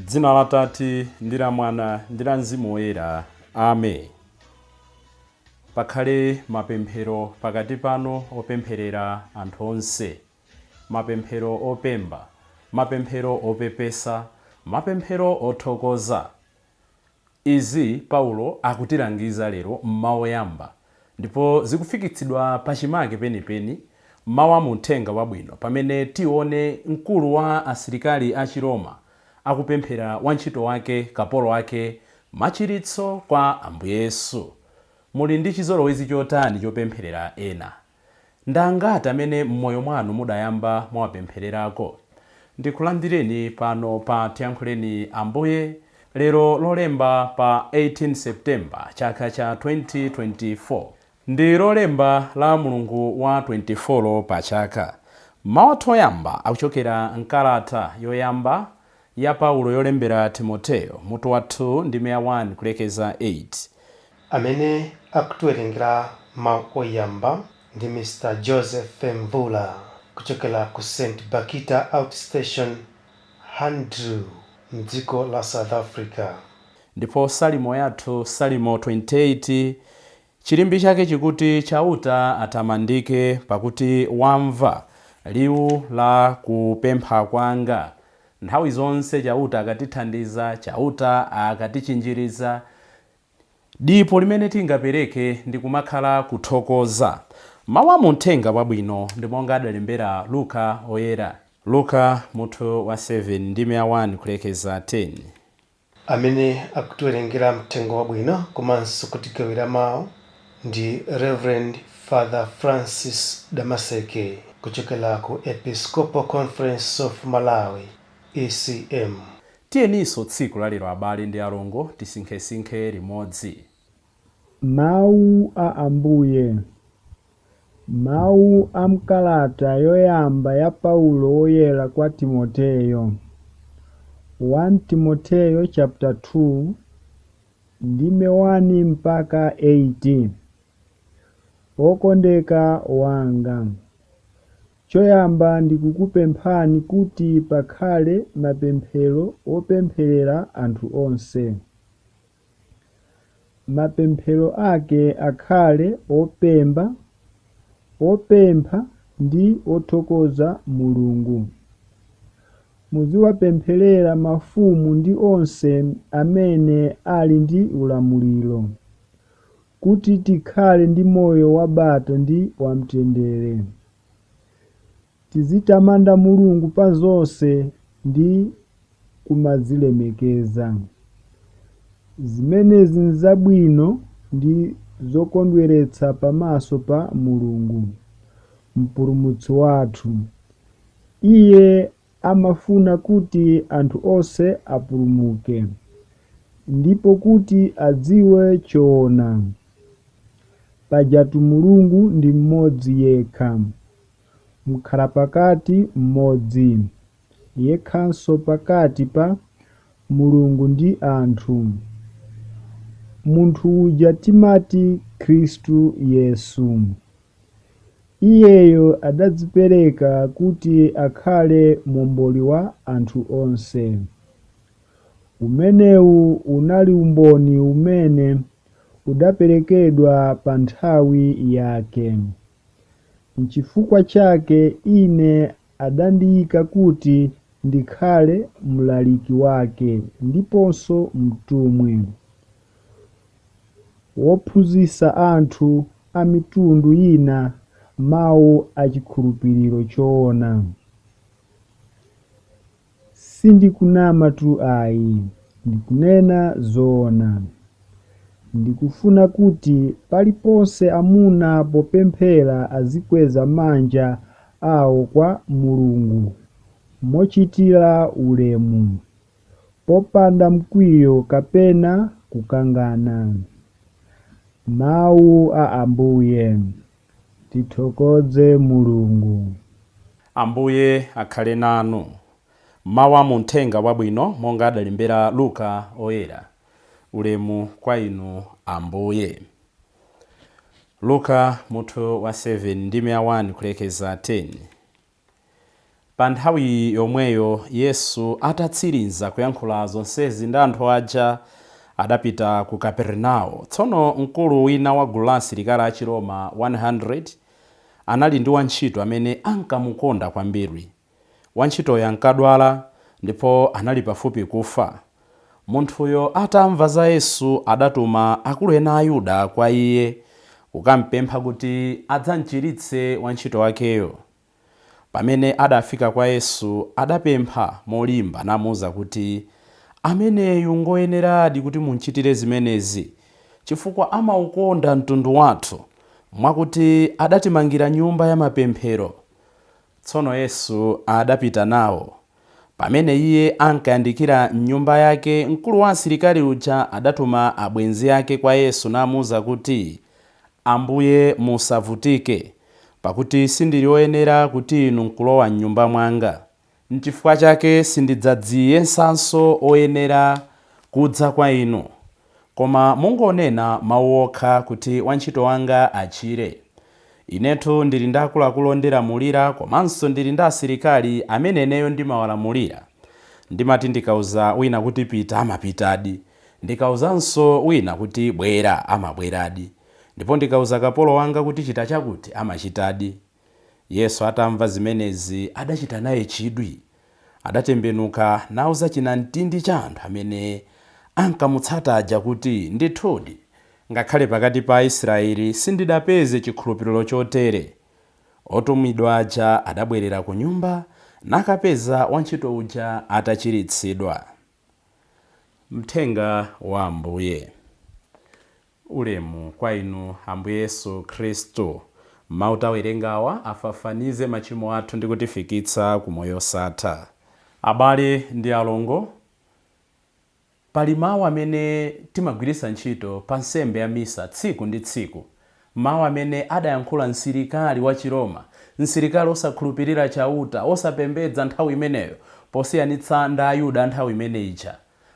Dzina la Tate ndi la Mwana ndi la Mzimu Woyera. Amen. Pakhale mapemphero pakati panu opempherera anthu onse, mapemphero opemba, mapemphero opepesa, mapemphero othokoza. Izi Paulo akutilangiza lero m'mawu oyamba ndipo zikufikitsidwa pachimake penipeni m'mawu a mu Uthenga Wabwino pamene tione mkulu wa asilikali a Chiroma akupemphera wantchito wake, kapolo wake, machiritso kwa Ambuye Yesu. Muli ndi chizolowezi chotani chopempherera ena? Ndi angati amene mmoyo mwanu mudayamba mwawapemphererako? Ndikulandireni pano pa Tiyankhuleni Ambuye lero Lolemba pa 18 September chaka cha 2024. Ndi Lolemba la mulungu wa 24 pa chaka. Mawu athu oyamba akuchokera m'kalata yoyamba ya Paulo yolembera Timoteo, mutu wa 2 ndime ya 1 kulekeza 8. Amene akutiwerengera mawu oyamba ndi Mr Joseph Mvula kuchokera ku St Bakhita Outstation, Andrew, mdziko la South Africa. Ndipo Salimo yathu, Salimo 28, chilimbi chake chikuti, Chauta atamandike, pakuti wamva liwu la kupempha kwanga. Nthawi zonse Chauta akatithandiza, Chauta akatichinjiriza, dipo limene tingapereke ndi kumakhala kuthokoza. Mawu a mu Mthenga Wabwino ndi monga adalembera Luka Oyera. Luka mutu wa 7 ndime ya 1 kulekeza 10. Amene akutiwerengera Mthenga Wabwino komanso kutigawira mawu ndi Reverend Father Francis Damaseke kuchokera ku Episcopal Conference of Malawi, ECM. Tiyeninso tsiku la lero abale ndi alongo tisinkhesinkhe limodzi. Mawu a Ambuye. Mawu a m'kalata yoyamba ya Paulo Woyera kwa Timoteyo. 1 Timoteyo chapter 2 ndime 1 mpaka 8. Wokondeka wanga, choyamba ndikukupemphani kuti pakhale mapemphero opempherera anthu onse. Mapemphero ake akhale opemba, opempha ndi othokoza Mulungu. Muziwapempherera mafumu ndi onse amene ali ndi ulamuliro, kuti tikhale ndi moyo wabata ndi wamtendere. Tizitamanda Mulungu pa zonse ndi kumadzilemekeza. Zimenezi n'zabwino ndi zokondweretsa pamaso pa Mulungu, Mpulumutsi wathu. Iye amafuna kuti anthu onse apulumuke, ndipo kuti adziwe choona. Pajatu Mulungu ndi mmodzi yekha, Mkhalapakati mmodzi yekhanso pakati pa Mulungu ndi anthu. Munthu uja timati Khristu Yesu. Iyeyo adadzipereka kuti akhale Momboli wa anthu onse. Umenewu unali umboni umene udaperekedwa pa nthawi yake. N'chifukwa chake ine adandiika kuti ndikhale mlaliki wake ndiponso mtumwi, wophunzitsa anthu a mitundu ina mau a chikhulupiriro choona. Sindikunamatu ayi, ndikunena zoona. Ndikufuna kuti paliponse amuna popemphera azikweza manja awo kwa Mulungu mochitira ulemu, popanda mkwiyo kapena kukangana. Mawu a Ambuye. Tithokoze Mulungu. Ambuye akhale nanu. Mawu a mu Mthenga Wabwino monga adalembera Luka Oyera. Ulemu kwa inu Ambuye. Luka mutu wa 7 ndime ya 1 kulekeza 10. Pa nthawi yomweyo Yesu atatsiriza kuyankhula zonsezi ndi anthu aja, adapita ku Kapernao. Tsono mkulu wina wa gulu la asilikali a Chiroma 100 anali ndi wantchito amene ankamukonda kwambiri. Wantchitoyo ankadwala ndipo anali pafupi kufa. Munthuyo atamva za Yesu, adatuma akulu ena a Ayuda kwa iye kukampempha kuti adzamchiritse wantchito wakeyo. Pamene adafika kwa Yesu, adapempha molimba namuwuza kuti, "Ameneyu ngoyeneradi kuti munchitire zimenezi, chifukwa amaukonda mtundu wathu, mwakuti adatimangira nyumba ya mapemphero." Tsono Yesu adapita nawo. Pamene iye ankayandikira nyumba yake, mkulu wa asilikali uja adatuma abwenzi ake kwa Yesu namuwuza kuti, "Ambuye, musavutike, pakuti sindili woyenera kuti inu nkulowa mnyumba mwanga. Nchifukwa chake sindidzadziyesanso oyenera kudza kwa inu, koma mungonena mawu okha kuti wantchito wanga achire. Inetu ndili ndi akuluakulu ondilamulira, komanso ndili ndi asilikali amene ineyo ndimawalamulira. Ndimati ndikauza wina kuti pita, amapitadi; ndikauzanso wina kuti bwera, amabweradi; ndipo ndikauza kapolo wanga kuti chita chakuti, amachitadi." Yesu atamva zimenezi adachita naye chidwi. Adatembenuka nauza chinamtindi cha anthu amene ankamutsata aja kuti, "Ndithudi, ngakhale pakati pa Aisraeli sindidapeze chikhulupiriro chotere." Otumidwa aja adabwerera ku nyumba nakapeza wantchito uja atachiritsidwa. Mthenga wa Ambuye. Ulemu kwa inu, Ambuye Yesu Khristu. Mawu tawerengawa afafanize machimo athu ndi kutifikitsa ku moyo osatha. Abale ndi alongo, pali mawu amene timagwiritsa ntchito pa nsembe ya misa tsiku ndi tsiku, mawu amene adayankhula msilikali wa Chiroma, msilikali osakhulupirira Chauta, osapembedza nthawi imeneyo, posiyanitsa ndi Ayuda nthawi imene ija: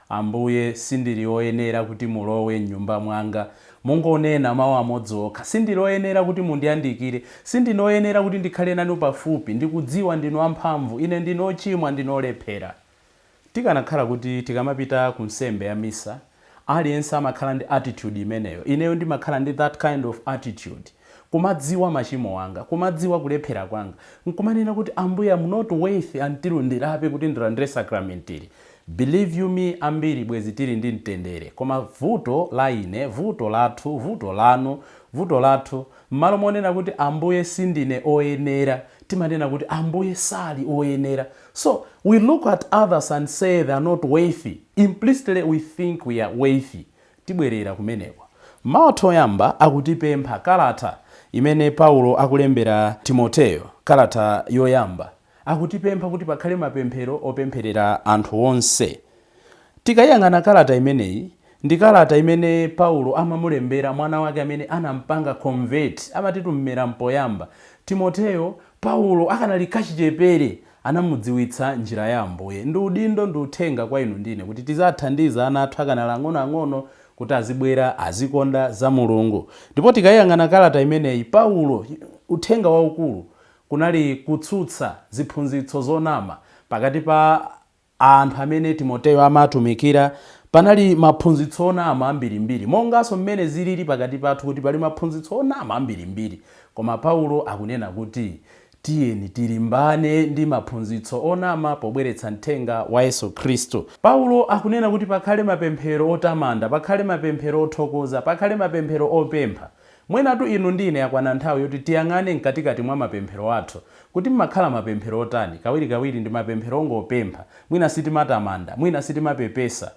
"Ambuye, sindili oyenera kuti mulowe mnyumba mwanga. Mungonena mawu amodzi okha. Sindili oyenera kuti mundiyandikire, sindine oyenera kuti ndikhale nanu pafupi. Ndikudziwa ndinu amphamvu, ine ndine ochimwa, ndine olephera." Tikanakhala kuti tikamapita ku nsembe ya misa aliyense amakhala ndi attitude imeneyo, ineyo ndimakhala ndi that kind of attitude, kumadziwa machimo anga, kumadziwa kulephera kwanga, nkumanena kuti, "Ambuye, I'm not worth until ndilape kuti ndilandire sakramentili," believe you me, ambiri bwezi tili ndi mtendere. Koma vuto la ine, vuto lathu, vuto lanu, vuto lathu, m'malo monena kuti, "Ambuye, sindine oyenera," timanena kuti, "Ambuye sali oyenera." So we look at others and say they are not worthy. Implicitly we think we are worthy. Tibwerera kumeneko. Mawu athu oyamba akutipempha kalata imene Paulo akulembera Timoteyo, kalata yoyamba, akutipempha kuti pakhale mapemphero opempherera anthu onse. Tikayang'ana kalata imeneyi, ndi kalata imene Paulo amamulembera mwana wake amene anampanga convert, amati tummera mpoyamba, Timoteyo. Paulo akanali kachichepere anamudziwitsa njira ya Ambuye. Ndi udindo ndi uthenga kwa inu ndine kuti tizathandiza ana athu akanali ang'onoang'ono kuti azibwera azikonda za Mulungu. Ndipo tikayang'ana kalata imeneyi, Paulo uthenga waukulu kunali kutsutsa ziphunzitso zonama pakati pa anthu amene Timoteyo amatumikira. Panali maphunzitso onama ambirimbiri, monganso mmene zilili pakati pathu kuti pali maphunzitso onama ambirimbiri. Koma Paulo akunena kuti tiyeni tilimbane ndi maphunzitso onama pobweretsa mthenga wa Yesu Khristu. Paulo akunena kuti pakhale mapemphero otamanda, pakhale mapemphero othokoza, pakhale mapemphero opempha. Mwenatu inu ndine akwana nthawi yoti tiyang'ane mkatikati mwa mapemphero athu kuti mmakhala mapemphero otani. Kawirikawiri ndi mapemphero ongopempha, mwina sitimatamanda, mwina sitimapepesa.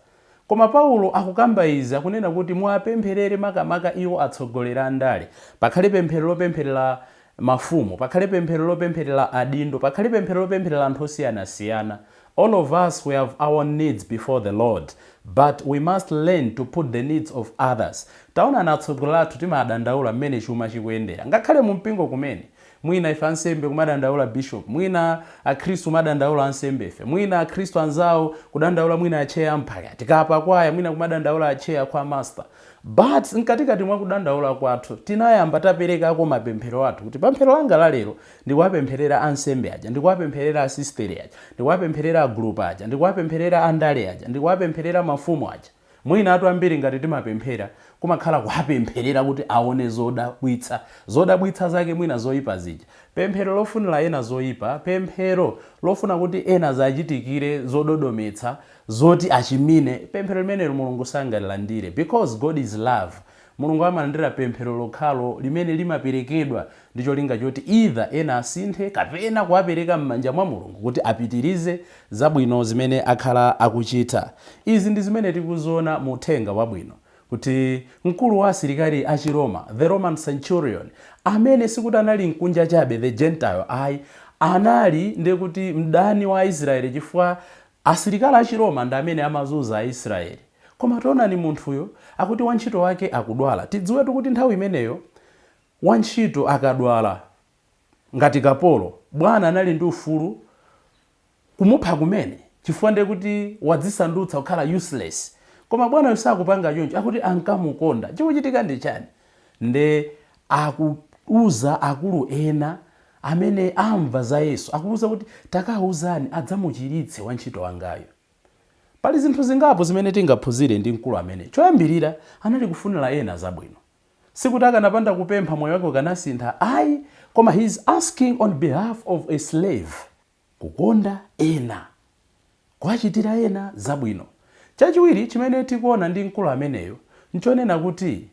Koma Paulo akukamba izi, akunena kuti muwapempherere makamaka iwo atsogoleri a ndale. Pakhale pemphero lopempherera mafumu, pakhale pemphero lopempherera adindo, pakhale pemphero lopempherera anthu osiyanasiyana. All of us, we have our needs before the Lord, but we must learn to put the needs of others. Taonani, atsogoleri athu timadandaula mmene chuma chikuyendera, ngakhale mu mpingo kumene. Mwina ife ansembe kumadandaula bishop, mwina akhristu kumadandaula ansembefe, mwina akhristu anzawo kudandaula mwina acheya amphakati, kapa kwaya mwina kumadandaula acheya kwa master. But mkatikati mwa kudandaula kwathu, tinayamba taperekako mapemphero athu kuti pemphero langa lalero ndikuwapempherera ansembe aja, ndikuwapempherera asistere aja, ndikuwapempherera agulupu aja, ndikuwapempherera andale aja, ndikuwapempherera mafumu aja. Mwina atu ambiri ngati timapemphera, kumakhala kuwapempherera kuti aone zodabwitsa, zodabwitsa zake mwina zoyipa zija. Pemphero lofunira ena zoyipa, pemphero lofuna kuti ena zachitikire zododometsa zoti achimine, pemphero limenelo Mulungu sangalilandire, because God is love. Mulungu amalandira pemphero lokhalo limene limaperekedwa ndi cholinga choti either ena asinthe kapena kuwapereka m'manja mwa Mulungu kuti apitirize zabwino zimene akhala akuchita. Izi ndi zimene tikuziona mu uthenga wabwino, kuti mkulu wa asilikali a Chiroma, the Roman centurion, amene sikuti anali mkunja chabe, the Gentile, ayi, anali ndekuti mdani wa Aisraeli, chifukwa asilikali a Chiroma ndi amene amazunza Aisraeli. Koma taonani, munthuyo akuti wantchito wake akudwala. Tidziwetu kuti nthawi imeneyo wantchito akadwala ngati kapolo, bwana anali ndi ufulu kumupha kumene, chifukwa ndiye kuti wadzisandutsa kukhala useless. Koma bwanayo sakupanga choncho, akuti ankamukonda. Chikuchitika ndi chani? Nde akuuza akulu ena amene amva za Yesu, akuuza kuti takawuzani adzamuchiritse wantchito wangayo. Pali zinthu zingapo zimene tingaphunzire ndi mkulu amene. Choyambirira, anali kufunira ena zabwino. Sikuti akanapanda kupempha moyo wake ukanasintha, ayi, koma he is asking on behalf of a slave. Kukonda ena, kuwachitira ena zabwino. Chachiwiri chimene tikuona ndi mkulu ameneyo nchonena kuti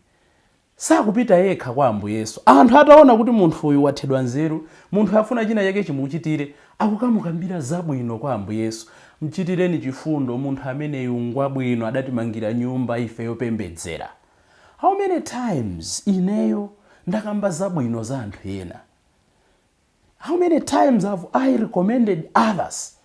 sakupita yekha kwa Ambuye Yesu. Anthu ataona kuti munthu uyu wathedwa nzeru, munthu afuna china chake chimuchitire, akukamukambira zabwino kwa Ambuye Yesu: "Mchitireni chifundo munthu ameneyu, ngwabwino, adatimangira nyumba ife yopembedzera." How many times ineyo ndakamba zabwino za anthu ena? How many times have I recommended others?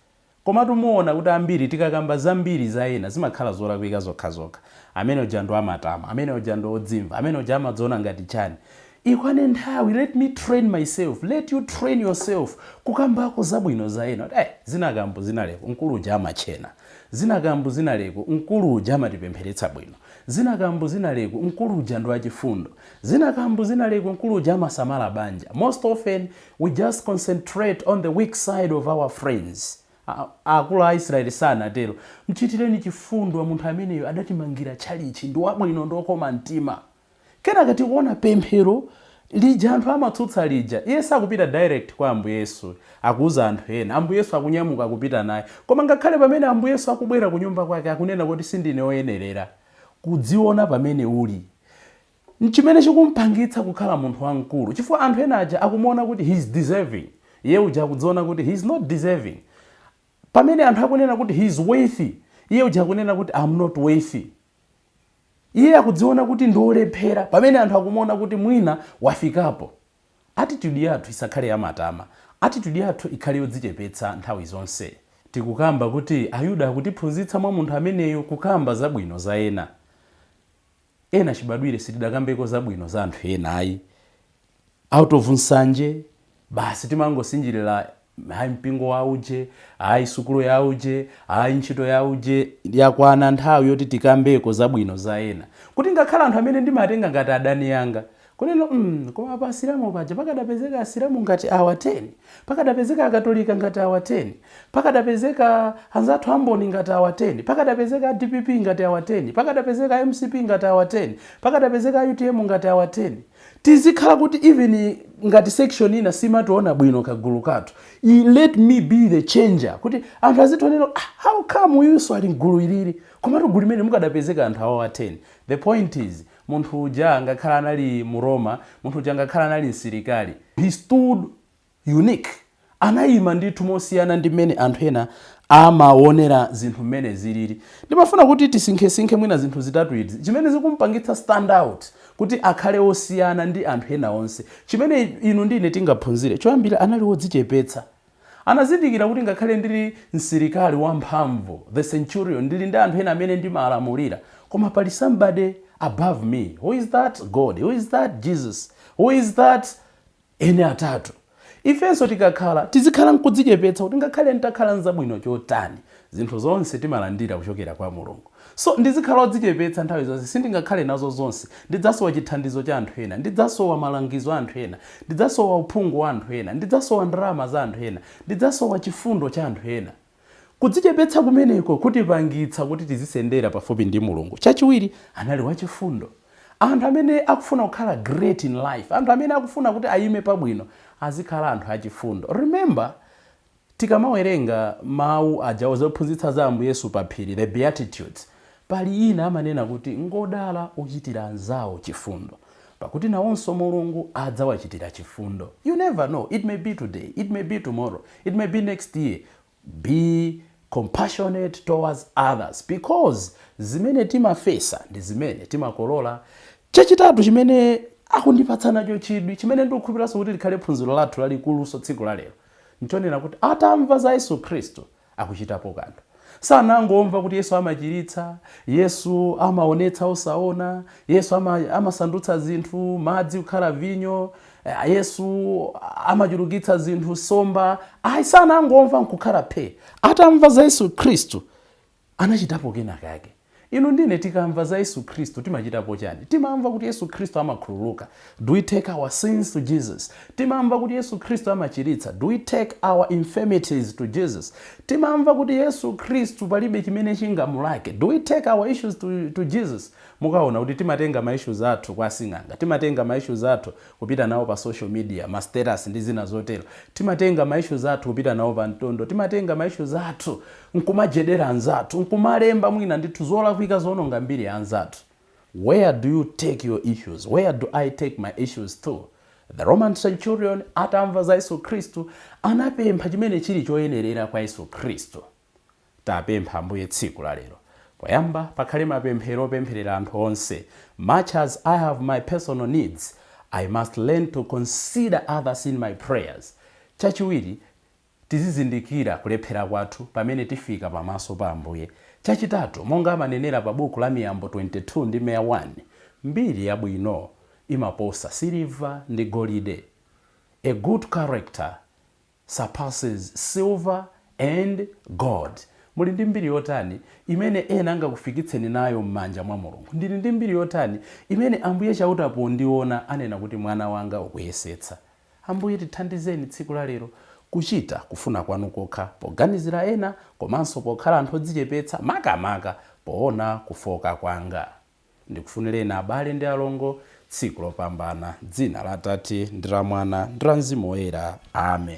Komatu muona kuti ambiri tikakamba zambiri za ena zimakhala zolakwika zokhazokha: amene uja ndo amatama, amene uja ndo odzimva, amene uja amadziona ngati chani. Ikwane nthawi, let me train myself, let you train yourself kukambako zabwino za ena. Zinakambo zinaleko, mkulu uja amachena. Zinakambo zinaleko, mkulu uja amatipempheretsa bwino. Zinakambo zinaleko, mkulu uja ndo achifundo. Zinakambo zinaleko, mkulu uja amasamala banja. Most often we just concentrate on the weak side of our friends. Akulu a Israeli sanatero. "Mchitireni chifundo munthu ameneyo, adatimangira tchalichi, ndi wabwino, ndi okoma mtima." Kenaka tikuona pemphero lija anthu amatsutsa lija. Iye sakupita direct kwa Ambuye Yesu, akuuza anthu ena. Ambuye Yesu akunyamuka kupita naye, koma ngakhale pamene Ambuye Yesu akubwera ku nyumba kwake, akunena kuti sindine woyenerera. Kudziona pamene uli nchimene chikumpangitsa kukhala munthu wamkulu, chifukwa anthu ena aja akumuona kuti he is deserving, iye uja akudziona kuti he is not deserving. Pamene anthu akunena kuti he is worthy, iye uja akunena kuti I'm not worthy. Iye akudziona kuti ndiolephera, pamene anthu akumuona kuti mwina wafikapo. Attitude yathu isakhale yamatama, attitude yathu ikhale yodzichepetsa nthawi zonse. Tikukamba kuti Ayuda akutiphunzitsa mwa munthu ameneyo kukamba zabwino za ena. Ena chibadwire sitidakambeko zabwino za anthu ena ayi, out of nsanje basi, timangosinjirira: hayi, mpingo wauje, hayi, sukulu yauje, hayi, ntchito yauje. Yakwana nthawi yoti tikambeko zabwino za ena, kuti ngakhale anthu amene ndimatenga ngati adani anga, kunena koma pa Asilamu paja pakadapezeka Asilamu ngati awa 10, pakadapezeka Akatolika ngati awa 10, pakadapezeka anzathu amboni ngati awa 10, pakadapezeka DPP ngati awa 10, pakadapezeka MCP ngati awa 10, pakadapezeka UTM ngati awa 10. Tizikhala kuti even ngati section ina simationa bwino kagulu kathu, let me be the changer, kuti anthu azitionera: "Ah, how come uyuso ali mgulu ilili?" Komatu gulu limene mukadapezeka anthu awa 10. The point is, munthu uja ngakhala anali mu Roma, munthu uja ngakhala anali msilikali, he stood unique. Anayima ndithu mosiyana ndi mmene anthu ena amaonera zinthu mmene zilili. Ndimafuna kuti tisinkhesinkhe mwina zinthu zitatu izi chimene zikumpangitsa stand out, kuti akhale osiyana ndi anthu ena onse, chimene inu ndine tingaphunzire. Choyambira, anali wodzichepetsa. Anazindikira kuti ngakhale ndili msilikali wamphamvu, the centurion, ndili ndi anthu ena amene ndimalamulira, koma pali somebody above me. Who is that? God. Who is that? Jesus. Who is that? Ene atatu. Ifenso tikakhala, tizikhala nkudzichepetsa kuti ngakhale ntakhala nzabwino chotani, zinthu zonse timalandira kuchokera kwa Mulungu. So ndizikhala odzichepetsa nthawi zonse. Sindingakhale nazo zonse. Ndidzasowa chithandizo cha anthu ena, ndidzasowa malangizo a anthu ena, ndidzasowa uphungu wa anthu ena, ndidzasowa ndalama za anthu ena, ndidzasowa chifundo cha anthu ena. Kudzichepetsa kumeneko kutipangitsa kuti tizisendera pafupi ndi Mulungu. Chachiwiri, anali wachifundo. Anthu amene akufuna kukhala great in life, anthu amene akufuna kuti ayime pabwino, azikhala anthu achifundo. Remember, tikamawerenga mawu aja zophunzitsa za Ambuye Yesu pa phiri, the Beatitudes, pali ina amanena kuti ngodala ochitira anzawo chifundo, pakuti nawonso Mulungu adzawachitira chifundo. You never know, it may be today, it may be tomorrow, it may be next year. Be compassionate towards others, because zimene timafesa ndi zimene timakolola. Chachitatu chimene akundipatsa nacho chidwi, chimene ndikukhulupiranso kuti likhale phunziro lathu lalikuluso tsiku la lero, nchonena kuti atamva za Yesu Khristu akuchitapo kanthu. Sanangomva kuti Yesu amachiritsa, Yesu amaonetsa osaona, Yesu amasandutsa zinthu madzi kukhala vinyo, Yesu amachulukitsa zinthu, somba. Ayi, sanangomva nkukhala phe. Atamva za Yesu Khristu anachitapo kena kake. Inu ndine tikamva za Yesu Khristu timachitapo chani? Timamva kuti Yesu Khristu amakhululuka. Do we take our sins to Jesus? Timamva kuti Yesu Khristu amachiritsa. Do we take our infirmities to Jesus? Timamva kuti Yesu Khristu palibe chimene chingamulake. Do we take our issues to Jesus? Mukaona kuti timatenga ma issues athu kwa asing'anga, timatenga ma issues athu kupita nawo pa social media, ma status ndi zina zotero, timatenga ma issues athu kupita nawo pa mtondo, timatenga ma issues athu nkumajedera anzathu, nkumalemba mwina ndithu zolakwika zononga mbiri ya anzathu. Where do you take your issues? Where do I take my issues to? The Roman centurion atamva za Yesu Khristu anapempha chimene chili choyenerera kwa Yesu Khristu. Tapempha Ambuye tsiku la lero, poyamba pakhale mapemphero opempherera anthu onse. Much as I have my personal needs, I must learn to consider others in my prayers. Chachiwiri, tizizindikira kulephera kwathu pamene tifika pamaso pa Ambuye. Chachitatu, monga amanenera pa buku la Miyambo 22 ndi 1, mbiri yabwino imaposa siliva ndi golide. A good character surpasses silver and gold. Muli ndi mbiri yotani imene ena angakufikitseni nayo m'manja mwa Mulungu? Ndili ndi mbiri yotani imene Ambuye Chauta pondiona anena kuti mwana wanga ukuyesetsa? Ambuye, tithandizeni tsiku la lero kuchita kufuna kwanu kokha, poganizira ena komanso pokhala anthu odzichepetsa, makamaka poona kufoka kwanga. Ndikufunireni abale ndi alongo tsiku lopambana. Dzina la Atate ndi la Mwana ndi la Mzimu Woyera, amen.